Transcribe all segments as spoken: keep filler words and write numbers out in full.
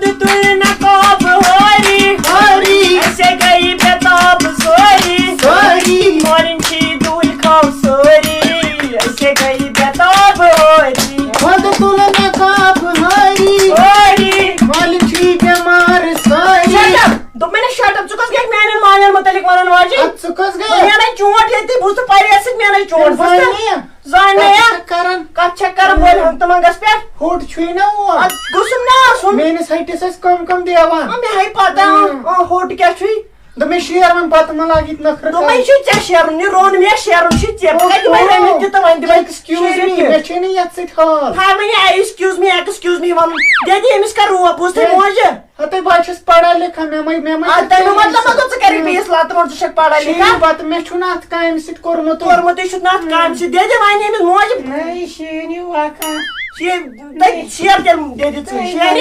تُلہِ نقاب ہٲری، ہٲری۔ أسے گٔیہِ بے تاب سٲری۔ سٲری۔ مالِنۍ چھِ دُہٕلۍ کھاو سٲری۔ أسے گٔیہِ بے تاب ہٲری۔ خۄد تُلہٕ نقاب ہٲری۔ ہٲری۔ مالِنۍ چھِ بٮ۪مار سٲری۔ Shut up! دوٚپ مےٚ نا shut up، ژٕ کۄس گٔیَکھ میٛانٮ۪ن مالٮ۪ن مُتعلِق وَنَن واجِنۍ؟ اَدٕ ژٕ کۄس گٔیَکھ؟ مےٚ نَے چونٛٹھ ییٚتہِ، بوٗزتھٕ پریز سۭتۍ، مےٚ نَے چونٛٹھ، تیٚلہِ بوٗزتھٕ؟ زانہِ مےٚ۔ زانہِ کَتھ مےٚ۔ چھَکھ کَران؟ کَتھ چھَکھ کَران؟ بولہِ ہَنٛگتہٕ منٛگَس پٮ۪ٹھ۔ ہوٚٹ چھُے نا اور۔ اَدٕ گوٚژھُم نا آسُن۔ میٛٲنِس ہَٹِس ٲسۍ کَم کَم دیوان۔ آ، مےٚ ہَے پَتہ، آ۔ آ، ہوٚٹ کیٛاہ چھُے؟ دوٚپمَے شیروٕنۍ پَتہٕ مہ لاگ ییٚتہِ نَکھرٕ دوٚپمَے کَرٕنۍ۔ چھُے ژےٚ شیرُن، یہِ روٚن مےٚ شیرُن چھُے ژےٚ۔ بہٕ کَتہِ دِمَے اوہو۔ رٔنِتھ تہِ تہٕ وۄنۍ دِمَے Excuse me، شیرِتھ تہِ۔ مےٚ چھے نہٕ یَتھ سۭتۍ حال۔ تھاو وۄنۍ یہِ excuse me، excuse me وَنُن۔ دٮ۪دِ أمِس کَر روب، بوٗزتھٕے ہے۔ موجہِ۔ ہتے بہٕ ہا چھَس پَڑھا لِکھا، مےٚ مَے، مےٚ مَے اَدٕ تَمیُک مطلب ما گوٚو ژٕ کَرَکھ بیٚیِس لَتہٕ مۄٹ، ژٕ چھَکھ پَڑھا چھُے لِکھا؟ نہٕ پَتہٕ، مےٚ چھُنہٕ اَتھ کامہِ سۭتۍ کوٚرمُتُے۔ کوٚرمُتٕے چھُتھ نہٕ اَتھ کامہِ سۭتۍ۔ دٮ۪دِ وَنے أمِس موجہِ۔ نَے شیٖنِو وَکھا۔ شیر، تَتہِ شیر تہِ دٮ۪دِ ژٕ، شیرِ۔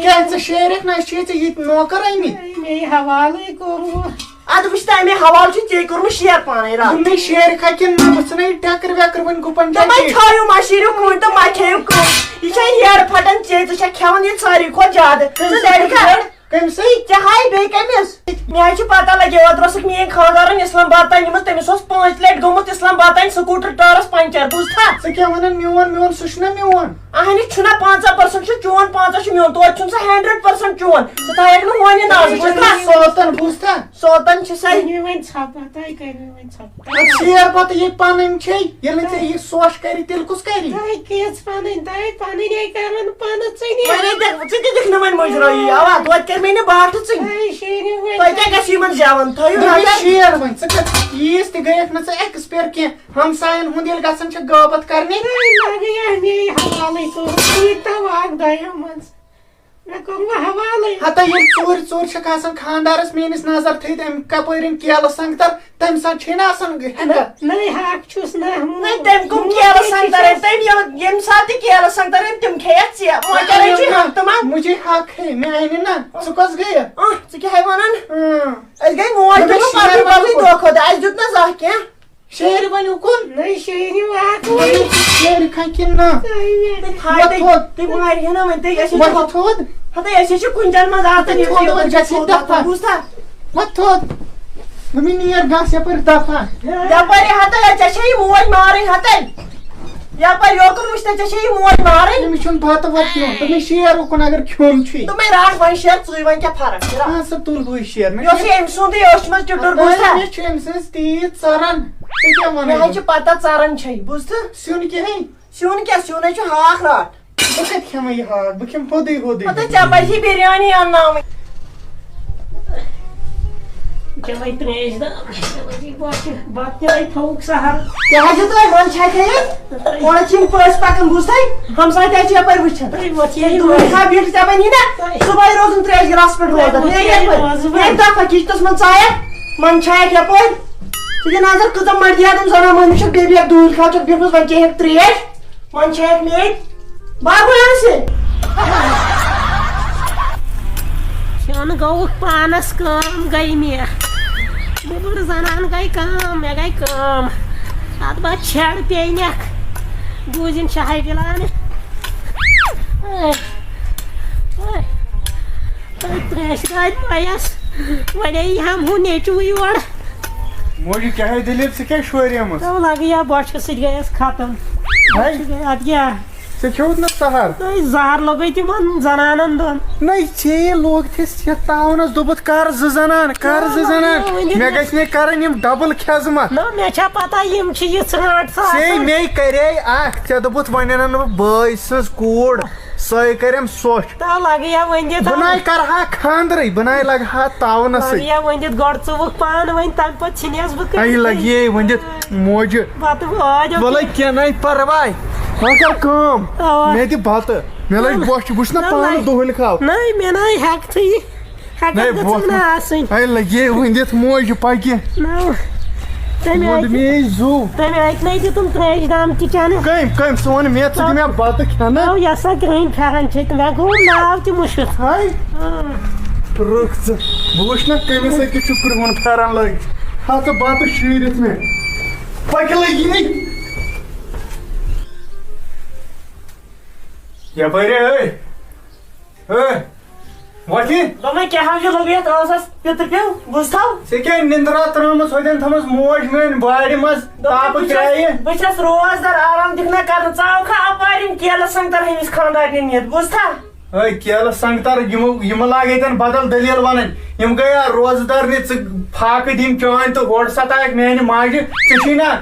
کیٛاہ ژٕ شیرکھ نہ، أسۍ چھِ ژےٚ ییٚتہِ نوکر آمٕتۍ۔ مے حوالے کوٚرمُت۔ اَدٕ وٕچھ تہٕ، اَمے حوالہٕ چھُ ژےٚ کوٚرمُت شیر پانَے رَب۔ دوٚپمَے شیرکھا کِنہٕ نہ، بہٕ ژھٕنے ٹٮ۪کٕر وٮ۪کٕر وۄنۍ گُپَن دوٚپمَے ٹٮ۪کٕر۔ کھیٚیِو مَشیٖرِو کُنہِ تہٕ مہ کھیٚیِو کُنہِ۔ یہِ چھےٚ ہیرٕ پھَٹان ژےٚ، ژٕ چھَکھ کھٮ۪وان یہِ ساروی کھۄتہٕ زیادٕ۔ ژٕ کٔمِس لَڑِ کھا؟ کٔمۍ سٕے؟ ژےٚ ہاے بیٚیہِ کٔمِس؟ مےٚ حظ چھِ پَتہ لَگے اوترٕ اوسُکھ میٛٲنۍ خانٛدارَن اِسلام آباد تام نِمٕژ، تٔمِس اوس پانٛژِ لَٹہِ گوٚمُت اِسلام آباد تام سکوٗٹر ٹٲرَس پنٛچَر، بوٗزتھا؟ ژٕ کیٛاہ وَنان میون، میون سُہ چھُنہ میون۔ اہنہِ چھُنہ، پنٛژاہ percent چھُ چون، پنٛژاہ چھُ میون، توتہِ چھُنہٕ سُہ hundred percent چون۔ ژٕ تھاوکھ نہٕ وۄنۍ یہِ ناو، بوٗزتھا؟ سوتن، بوٗزتھا؟ سوتن چھِ سَے۔ کٔرِو وۄنۍ ژھۄپہٕ، تۄہہِ کٔرِو وۄنۍ ژھۄپہٕ۔ پتہٕ شیر پتہٕ یہِ پنٕنۍ چھے، ییٚلہِ نہٕ ژےٚ یہِ سوش کری، تیٚلہِ کُس کری؟ تۄہہِ کِژھ پنٕنۍ، تۄہہِ پنٕنۍ ہے کرن پانہٕ ژٕنہِ۔ وۄنۍ ہے دِکھ، ژٕ تہِ دِکھ نہٕ وۄنۍ مُجرٲیی۔ اوا، توتہِ کر مےٚ نہٕ باٹھٕ ژٕنہِ۔ تۄہہِ شیرِو وۄنۍ۔ تۄہہِ کیٛاہ گژھِ یِمن زٮ۪وَن؟ تھٲیِو دوٚپمَے نظر۔ شیر وۄنۍ، ژٕ کتھ ییٖژ تہِ گٔیَکھ نہٕ ژٕ expert کینٛہہ۔ ہمساین ہُنٛد ییٚلہِ گژھان چھِ غٲبت کرنہِ۔ ہے، لگے اَمے حوالٕے کوٚرُن، ییٖتاہ واکھ دۄیو منٛز۔ مےٚ کوٚر وۄنۍ حوالٕے۔ ہتا ییٚلہِ ژوٗرِ ژوٗرِ چھکھ آسان خانٛدارس میٲنِس نظر تھٲیِتھ، أمۍ کپٲرۍ أنۍ کیلہٕ سنٛگتر، تمہِ ساتہٕ چھے نہ آسان ہٮ۪کان۔ نَے حق چھُس نہ۔ نَے تٔمۍ کٕم کیلہٕ سنٛگتر أنۍ؟ تٔمۍ ییٚمہِ، ییٚمہِ ساتہٕ تہِ کیلہٕ سنٛگتر أنۍ، تِم کھیٚیَکھ ژےٚ۔ وۄنۍ کَرے چھُے ہفتہٕ منٛد۔ مجھے حق ہے، مےٚ اَنہِ نہ۔ ژٕ کۄس گٔیَکھ؟ آہ، ژٕ کیٛاہ ہے وَنان؟ اۭں۔ أسۍ گٔے موج مگر تہِ پَتہٕ شیروانی پَتہٕ کوٚت؟ دۄہ کھۄتہٕ دۄہ۔ اَسہِ دیُت نہ زانٛہہ کینٛہہ۔ شیروانی کُن۔ نَے شیروانی اَکھ وۄنۍ۔ وۄنۍ شیر کھا کِنہٕ نہ؟ تۄہہِ تھاے وۄتھ تھوٚد۔ تُہۍ مارِ ہنا وۄنۍ تُہۍ، أسۍ وۄتھ چھِ تھوٚد۔ ہتا أسۍ چھِ کُنہِ جایہِ منٛز آسان، یہِ تھوٚد وۄنۍ گژھِ یہِ دفعہ۔ بوٗزتھا؟ وۄتھ تھوٚد۔ دوٚپمَے نیر گژھ یَپٲرۍ دفعہ۔ یَپٲرۍ ہتا ژےٚ چھےٚ یہِ موج مارٕنۍ ہتا۔ یَپٲرۍ یوکُن وٕچھ تہٕ ژےٚ چھےٚ یہِ موج مارٕنۍ۔ أمِس چھُنہٕ بَتہٕ وَتہٕ کھیوٚن۔ دوٚپمَے شیر اُکُن اگر کھیوٚن چھُے۔ دوٚپمَے رَٹھ وۄنۍ شیر ژٕے، وۄنۍ کیٛاہ فرق چھِ؟ اَہَن سا تُل بٕے شیر۔ مےٚ یہِ اوس چھُ یہِ أمۍ سُنٛدٕے، أچھ منٛز ٹُٹُر، بوٗزتھا؟ مےٚ چھُ أمۍ سٕنٛز تیٖژ ژَران۔ ژےٚ کیٛاہ وَنان؟ مےٚ حظ چھِ پَتہ ژَران چھے، بوٗزتھٕ؟ سیُن کِہیٖنۍ۔ سیُن کیٛاہ؟ سیُن حظ چھُ ہاکھ رَٹھ۔ بہٕ کَتہِ کھٮ۪مہٕ یہِ ہاکھ؟ بہٕ کھٮ۪مہٕ ہوٚدُے ہوٚدُے۔ ہَتہٕ ژےٚ پَزِ بِریانی اَنناوٕنۍ۔ چلے ترٛیش دام، چلے بۄچھِ، بَتہٕ تہِ ہے تھوٚوُکھ سَہَل۔ کیٛاہ حظ چھُ تۄہہِ وَن چھا کھیٚیِتھ؟ اورٕ چھِ یِم پٔژھۍ پَکان، بوٗزتھٕے؟ ہمساے تہِ حظ چھِ یَپٲرۍ وٕچھان۔ تُہۍ ووت یہِ ہے دوٗرِ روزٕ۔ کھا بیٖٹھ ژےٚ بَنی نہ؟ تُہۍ صُبحٲے روزُن ترٛیش گِلاس پٮ۪ٹھ تُہۍ روزان۔ ووت یے یہِ یَپٲرۍ۔ روزٕ وۄنۍ۔ ییٚمہِ دۄہ پَتہٕ یہِ چھِ تَس منٛز ژایَکھ، منٛز چھا اَتھ یَپٲرۍ؟ ژٕ دِ نظر کۭژاہ مٔردی آدم زنان مٔہنِو چھِ بیٚیہِ بیٚیہِ دوٗرِ خٲطرٕ بِہمٕژ، وۄنۍ کیٛاہ ہیٚکہِ ترٛیش، وۄنۍ چھِ ہیٚکہِ میٲنۍ باگُن آسہِ۔ سیُن گوٚوُکھ پانَس کٲم گٔے مےٚ۔ بُبُر زنان گٔے کٲم، مےٚ گٔے کٲم۔ اَتھ بَتہٕ چھَڑ پیٚینَکھ۔ بوٗزِن شاہہِ بِلانہِ۔ A, A. تۄہہِ ترٛیشہِ دادِ پَیَس، وۄنۍ یی ہم ہُہ نیٚچوٗ یور۔ موجی، کیٛاہ ہے دٔلیٖل؟ ژٕ کیٛاہ شوریمٕژ؟ تو لگہٕ یا بۄچھِ سۭتۍ گٔیَس ختم۔ ہے؟ اَدٕ کیٛاہ؟ ژےٚ کھیوٚوُتھ نہ سہر؟ تۄہہِ زہر لوٚگُے تِمن زنانن دۄن۔ نہ، ژےٚ لوگ تھے سٮ۪تھ تاونس، دوٚپُتھ، کر زٕ زنان، کر زٕ زنان۔ ؤنِو مےٚ نہ۔ گژھِ نے کرٕنۍ یِم double خدمت۔ نہ، مےٚ چھا پتہ یِم چھِ یہِ ژھرانٛٹ ژےٚ ساسان۔ مے کرے اکھ، ژےٚ دوٚپُتھ، وۄنۍ انن نہٕ بہٕ بٲے سٕنٛز کوٗر۔ سۄے کٔرِم سۄچھ۔ تو لگیا ؤنِتھ۔ بہٕ ناے کرٕ ہا خاندرٕے، بہٕ ناے لگہٕ ہا تاونَسٕے۔ لگیا ؤنِتھ، گۄڈٕ ژٕ وُکھ پانہٕ وۄنۍ، تَمہِ پتہٕ ژھٕنیس بہٕ کٔرِتھ۔ اَے لگیے ؤنِتھ موجہِ۔ پتہٕ وٲج وَلَے کینٛہہ نَے پرواے۔ وۄنۍ کر کٲم۔ اَوا۔ مےٚ دِ بَتہٕ۔ مےٚ لٔج نہ، بۄچھِ، بہٕ چھُس نہ نہ، پانہٕ نہ۔ دُہٕلۍ کھاو۔ نَے، مےٚ نَے ہٮ۪کتھٕے۔ ہٮ۪کتھ نَے، گٔژھٕم بۄچھِ نہٕ آسٕنۍ۔ اَے لگیے ؤنِتھ موجہِ پَکہِ۔ نہ۔ تَمہِ ووٚد آیہِ مے زُو۔ تَمہِ آیہِ نَے دِتُم ترٛیش دام تہِ چٮ۪نہٕ۔ کٔمۍ، کٔمۍ؟ ژٕ وَن مےٚ، ژٕ دِ مےٚ بَتہٕ کھٮ۪نہٕ۔ آو یَسا کرٛہِنۍ پھٮ۪رن چھے تہٕ مےٚ گوٚو ناو تہِ مُشِتھ۔ ہاے۔ آ۔ رٕکھ ژٕ۔ بہٕ وٕچھ نہ کٔمِس سۭتۍ کیُتھ چھُ کرٛہُن پھٮ۪رن لٲگِتھ۔ ہا ژٕ بَتہٕ شیٖرِتھ مےٚ۔ پَکہِ لٔگی نہٕ۔ یَپٲرۍ ہے، ہے۔ وۄتھِ۔ دوٚپمَے، کیٛاہ حظ چھُ لوٚگمُت یَتھ ٲسَس پِتٕر پیوٚو؟ بوٗزتھا؟ ژےٚ کیٛاہ نِندرا ترٲومٕژ ہوٚتٮ۪ن تھٲومٕژ موج میٛٲنۍ وارِ منٛز دوٚپمَے، تاپہٕ بہٕ چھَس، کرایہِ؟ بہٕ چھَس روزدار، آرام دِکھ نہ کرنہٕ۔ ژٕ آوکھا اَپارِ یِم کیلہٕ سنٛگتر ہُمِس خانٛدارنہِ نِتھ؟ بوٗزتھا؟ ہے کیلہٕ سنٛگتر، یِمو، یِمہٕ لاگے تَن بدل دٔلیٖل وَنٕنۍ۔ یِم گٔیا روزدار نہِ، ژٕ فاقہٕ دِنۍ چٲنۍ تہٕ ہورٕ ستایَکھ میٛانہِ ماجہِ۔ ژےٚ چھُے نہ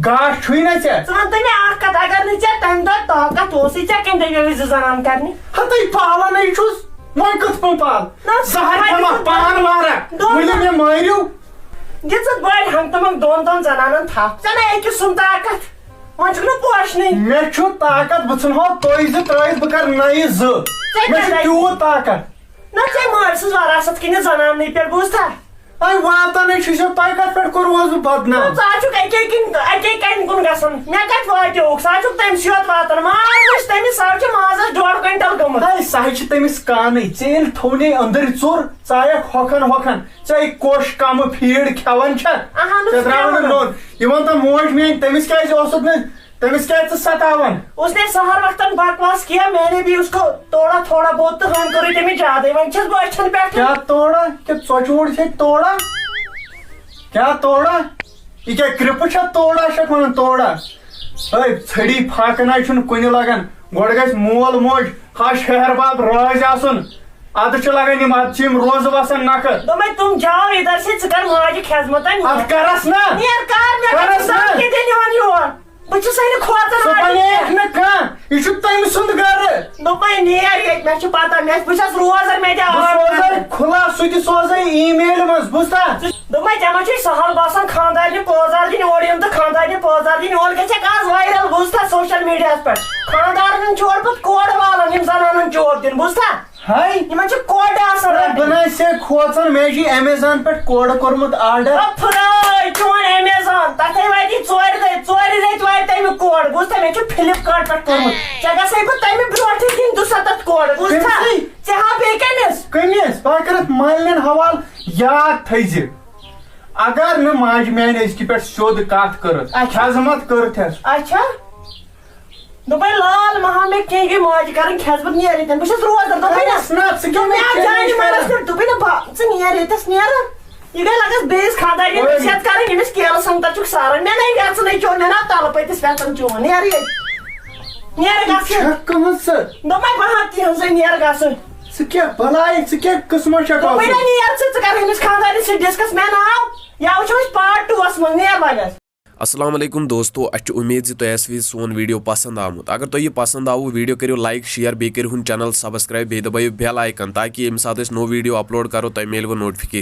گاش چھُے نہ ژےٚ؟ ژٕ وَن تہٕ مےٚ اَکھ کَتھ، اگر نہٕ ژےٚ تَمہِ دۄہ طاقت اوسُے، ژےٚ کَمہِ دٔلیٖلہِ زٕ زَنان کَرنہِ؟ ہَتٕے پالَنے چھُس، وۄنۍ کِتھ پٲٹھۍ پال؟ نہ، زَہر وۄنۍ کھٮ۪مہ، دِژٕتھ پان مارہ، دۄن ؤنِو مےٚ مٲرِو۔ دِژٕتھ بٔلۍ ہنٛگتہٕ منٛگ دۄن دۄن زَنانَن تھَپھ، ژےٚ نہ أکِس سُنٛد طاقت، وۄنۍ چھُکھ نہٕ پوشنٕے۔ مےٚ چھُ طاقت، بہٕ ژھٕنہو تُہۍ زٕ ترٛٲیِتھ، بہٕ کَرٕ نَیہِ زٕ۔ ژےٚ مےٚ کیٛاہ چھُ لَگہِ؟ تیوٗت طاقت۔ نہ، ژےٚ مٲلۍ سٕنٛز وراثت کِنہِ زَناننٕے پٮ۪ٹھ، بوٗزتھا؟ ہے واتان ہے چھُ ژےٚ، تۄہہِ کتھ پٮ۪ٹھ کوٚروٕ بہٕ بدنام؟ ژٕ ہا چھُکھ اَکے کِنۍ، اَکے کَنہِ کُن گژھان۔ مےٚ کَتہِ واتیووُکھ؟ سُہ ہا چھُکھ تٔمۍ سٕے یوت واتان۔ ماز وٕچھ تٔمِس، سُہ ہا چھُ مازَس ڈۄڈ کوینٹل گوٚمُت۔ ہے سُہ ہا چھُ تٔمِس کانٕے۔ ژےٚ ییٚلہِ تھوٚونَے أنٛدٕرۍ ژوٚر، ژٕ آیَکھ ہۄکھان ہۄکھان۔ ژےٚ کوٚش کَمہٕ فیٖڈ کھٮ۪وان چھَکھ؟ اہن حظ، ژےٚ درٛاو نہٕ کھٮ۪وان۔ نوٚن۔ یہِ وَن تہٕ موج میٛٲنۍ، تٔمِس کیٛازِ اوسُتھ نہٕ، تٔمِس کیٛازِ ژٕ ستاوان؟ اس نے سحر وقتاً بکواس کیا، میں نے بھی اس کو توڑا تھوڑا بہت، تو ہم کرو تٔمِس زیادَے۔ وۄنۍ چھَس بہٕ أچھَن پٮ۪ٹھ۔ کیٛاہ توڑا؟ کہِ ژۄچہِ ووٚڑ چھے توڑا؟ کیٛاہ توڑا؟ یہِ کیٛاہ کرٛپہٕ چھا توڑا چھَکھ وَنان توڑا؟ ہے، ژھٔڑی فاقہٕ نَے چھُنہٕ کُنہِ لَگان۔ گۄڈٕ گژھِ مول موج ہَش ہِحٮ۪ر بب رٲضۍ آسُن، اَدٕ چھِ لَگان یِم، اَدٕ چھِ یِم روزٕ وَسان نَکھٕ۔ دوٚپمَے، تِم جاو اِدھر سے، ژٕ کَر ماجہِ خدمت۔ اَدٕ کَرَس نا۔ نیر کَر، مےٚ کَرَس کَتہِ نا۔ سَمکھِ دِنہٕ یِوان یور؟ بہٕ چھُس سانہِ کھوژان سُہ بَنہِ نہٕ کانٛہہ، یہِ چھُ تٔمۍ سُنٛد گَرٕ۔ دوٚپمَے، نیر ییٚتہِ، مےٚ چھِ پَتہ، مےٚ، بہٕ چھَس روزان، مےٚ تہِ بہٕ آرام سوزَے کَرُن۔ کھُلا، سُہ تہِ سوزَے email منٛز، بوٗزتھا؟ دوٚپمَے، ژےٚ ما چھُے سہل باسان خانٛدارنہِ پٲزار دِنۍ اورٕ یُن تہٕ خانٛدارنہِ پٲزار دِنۍ اورٕ؟ گژھٮ۪کھ آز viral، بوٗزتھا، social mediaہَس پٮ۪ٹھ؟ خانٛدارنَن چھُ اورٕ پَتہٕ کورٕ والان یِم زَنانَن چوب دِنۍ، بوٗزتھا؟ ہاے۔ یِمَن چھِ کوڈٕ آسان ہے، رَٹٕنۍ۔ بہٕ نہ حظ چھُسے کھوژان، مےٚ حظ چھُ Amazon پٮ۪ٹھ کوڈٕ کوٚرمُت order۔ او پھُرٲے، چون Amazon، تَتھَے واتی ژورِ دۄہہِ، ژورِ رٮ۪تۍ واتہِ تَمیُک کوڈ، بوٗزتھا؟ مےٚ چھُ Flipkart پٮ۪ٹھ کوٚرمُت۔ ژےٚ گژھَے بہٕ تَمہِ برونٛٹھٕے دِنۍ دُسَتَتھ کوڈ، بوٗزتھا؟ کٔمِسٕے؟ ژےٚ ہا بیٚیہِ کٔمِس؟ کٔمِس؟ بہٕ ہا کَرَتھ مالِنٮ۪ن حوالہٕ، یاد تھٲیزِ۔ اگر نہٕ ماجہِ میانہِ أزکہِ پٮ۪ٹھ سیوٚد کتھ کٔرٕتھ، اچھا۔ خدمت کٔرٕتھ ہٮ۪س۔ اچھا۔ دوٚپمَے، لال محمد کینٛہہ گٔے ماجہِ کرٕنۍ خدمت، نیر ییٚتٮ۪ن۔ بہٕ چھَس روزدر، دوٚپمَے نا۔ نہ، ژٕ کیٛاہ دوٚپمَے، مےٚ اَتھ جانہِ چھُ مَرَس کران؟ پٮ۪ٹھ، دوٚپمَے نا، با-، ژٕ نیر ییٚتٮ۪س، نیر۔ یہِ گٔے لَگَس بیٚیِس خانٛدارنہِ اوے۔ نصیحت کَرٕنۍ، ییٚمِس کیلہٕ سنٛگتر چھُکھ ساران۔ مےٚ نَے وٮ۪ژٕ نَے چیوٚن، مےٚ نا تَلہٕ پٔتِس وٮ۪ژَن چیوٚن۔ نیر ییٚتہِ۔ نیر گژھٕ۔ چھَکھ کٕہٕنٛز ژٕ؟ دوٚپمَے، بہٕ ہا تِہٕنٛزٕے، نیر گژھٕ۔ ژٕ کیٛاہ بَلاے، ژٕ کیٛاہ قٕسمہ چھَکھ دوٚپمَے آسان؟ نا، نیر ژٕ، ژٕ کَر أمِس خانٛدارنہِ سۭتۍ discuss، مےٚ ناو۔ یا وٕچھو أسۍ part twoہَس منٛز، نیر وۄنۍ۔ السلام علیکم دوستو، اسہِ چھِ امید زِ تۄہہِ آسہِ سون video پسند آمُت۔ اگر تۄہہِ یہِ پسند آوٕ، video کٔرِو like، share، بیٚیہِ کٔرِو ہُن channel subscribe، بیٚیہِ دبٲیِو bell icon، تاکہِ ییٚمہِ ساتہٕ أسۍ نوٚو video upload کرو، تۄہہِ میلوٕ notification۔